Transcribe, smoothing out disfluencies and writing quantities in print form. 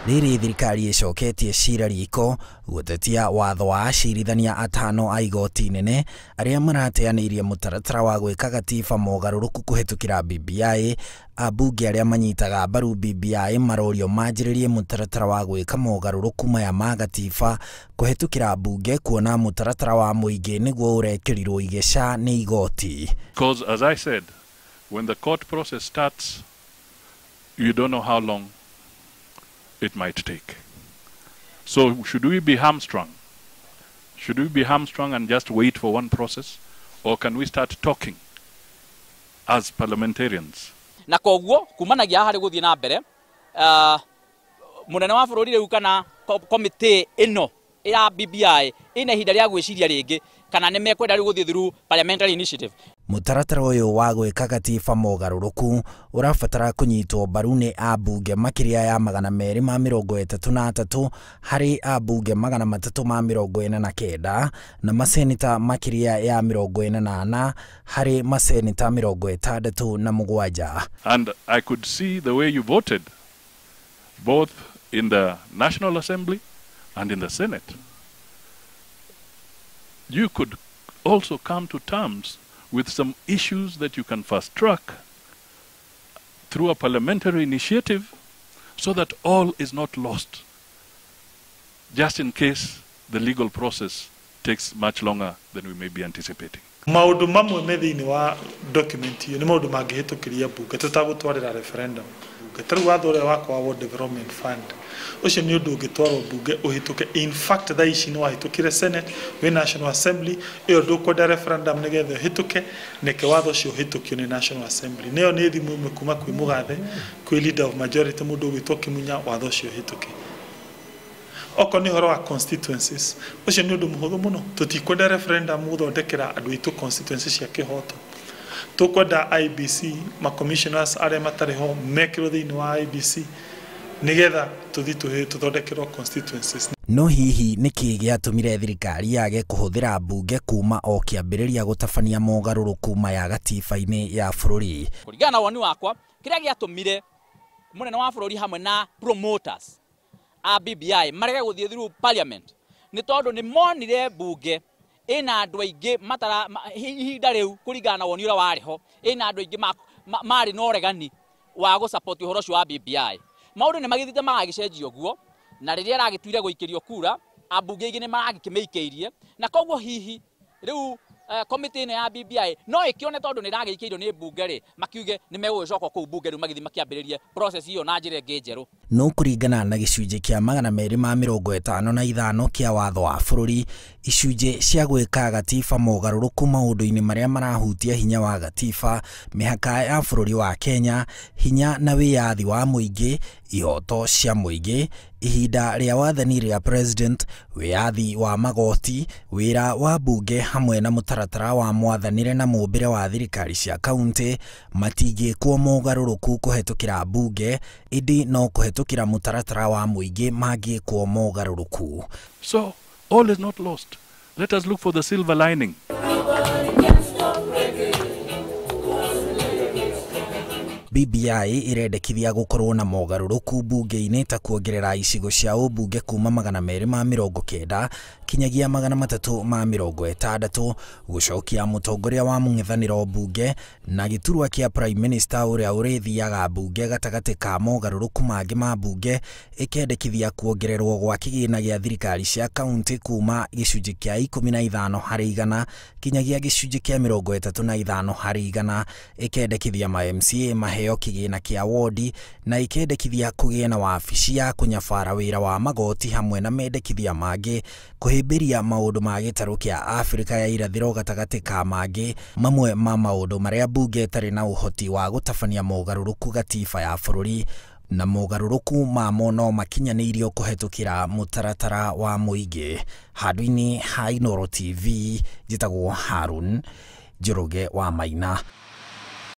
Rĩrĩ thirikari ĩcoketie cira riko gũtetia watho wa acirithania atano a igoti inene arĩa marateanĩirie mũtaratara wa gwĩka gatiba mogarũrũku kũhetũkĩra BBI. Ambunge arĩa manyitaga mbaru BBI marorio manjĩrĩrie mũtaratara wa gwĩka mogarũrũku maya ma gatiba kũhetũkĩra mbunge kuona mũtaratara wa mũingĩ nĩguo ũrekĩrirwo igeca nĩ igoti. Because as I said, when the court process starts, you don't know how long it might take. So should we be hamstrung? Should we be hamstrung and just wait for one process? Or can we start talking as parliamentarians? Na koguo kumanagia haha guthie na mbere munene wa bururi riu kana committee ino ya BBI ina ihinda ria gwiciria ringi kana ni mekwenda riu guthie through parliamentary initiative. Mũtaratara ũyũ wa gwĩka gatiba mogarũrũku ũrabatara kũnyitwo mbaru nĩ ambunge makĩria ya 233 harĩ ambunge 349 na maseneta makĩria ya 44 harĩ maseneta 67. And I could see the way you voted both in the National Assembly and in the Senate. You could also come to terms with some issues that you can fast track through a parliamentary initiative so that all is not lost, just in case the legal process takes much longer than we may be anticipating. Maundu mamwe me thiini wa document iyo ni maundu mangihitukiria bunge tutagutwarira referendum. Taru watho uria wakwa wa World Development Fund ucio ni undu ungitwarwo bunge uhituke. In fact thaa ici ni wahitukire Senate wi National Assembly iyo ndukwenda referendum nigetha uhituke neke watho ucio uhitukio ni National Assembly. Niyo ni thimu imwe kuma kwi mugathe kwi leader of majority mundu ugwitwo Kimunya watho ucio uhituke. Oko ni horo wa constituencies ucio ni undu muhuthu muno tutikwenda referendum guthondekera andu aitu constituencies cia kihoto. Tukwenda IBC ma commissioners aria matari ho mekirwo thiini wa IBC nigetha tuthi tuthondekerwo constituencies. No hihi nĩkĩ gĩatũmire thirikari yage kũhũthĩra mbunge kuma o kĩambĩrĩria gũtabania mogarũrũku maya gatiba-inĩ ya bũrũri? Kũringana na woni wakwa, kĩrĩa gĩatũmire mũnene wa bũrũri hamwe na promoters a BBI marege gũthiĩ through parliament nĩ tondũ nĩ monire mbunge ina andũ aingĩ matara ihinda rĩu kũringana na woni ũrĩa warĩ ho ina andũ aingĩ marĩ na ũregani wa gũ support ũhoro ũcio wa BBI. Maũndũ nĩ magĩthiĩte magagĩcenjia ũguo na rĩrĩa aragĩtuire gũikĩrio kura ambunge aingĩ nĩ maragĩkĩmĩikĩirie na koguo hihi rĩu komĩtĩ ĩno ya BBI no ĩkĩone tondũ nĩ ĩragĩikĩirio nĩ mbunge rĩ makiuge nĩ megũgĩcoka kũu mbunge rĩu magĩthiĩ makĩambĩrĩrie process ĩyo na njĩra ĩngĩ njerũ. No kũringana na gĩcunjĩ kĩa 255 kĩa watho wa bũrũri, icunjĩ cia gwĩka gatiba mogarũrũku maũndũ-inĩ marĩa marahutia hinya wa gatiba, mĩhaka ya bũrũri wa Kenya, hinya na wĩyathi wa mũingĩ, ihoto cia mũingĩ, ihinda rĩa wathani rĩa president, wĩyathi wa magoti, wĩra wa mbunge hamwe na mũtaratara wa mwathanĩre na mũmbĩre wa thirikari cia kaunti matingĩkwo mogarũrũku kũhetũkĩra mbunge, ĩndĩ no kũhetũkĩra mũtaratara wa mũingĩ mangĩkwo mogarũrũku. So all is not lost. Let us look for the silver lining. BBI irendekithia gũkorwo na mogarũrũku mbunge-inĩ ta kuongerera icigo cia ũmbunge kuma 290 kinyagia 360, gũcokia mũtongoria wa mũng'ethanĩro mbunge na gĩturwa kĩa Prime Minister ũrĩa ũrĩthiaga mbunge gatagatĩ ka mogarũrũku mangĩ ma mbunge. Ĩkendekithia kuongererwo gwa kĩgĩna gĩa thirikari cia kaunti kuma gĩcunjĩ kĩa 15 harĩ igana kinyagia gĩcunjĩ kĩa 35 harĩ igana. Ĩkendekithia ma MCA maheo kĩgĩna kĩa wodi na ikendekithia kũgĩe na wabici ya kũnyabara wĩra wa magoti hamwe na mendekithia mangĩ kũhĩmbĩria maũndũ ma gĩtarũ kĩa Afrika ya irathĩro gatagatĩ ka mangĩ. Mamwe ma maũndũ marĩa mbunge ĩtarĩ na ũhoti wa gũtabania mogarũrũku gatiba ya bũrũri na mogarũrũku mamo no makinyanĩirio kũhetũkĩra mũtaratara wa mũingĩ. Handũ-inĩ ha Inooro TV, njĩtagwo Harun Njoroge wa Maina.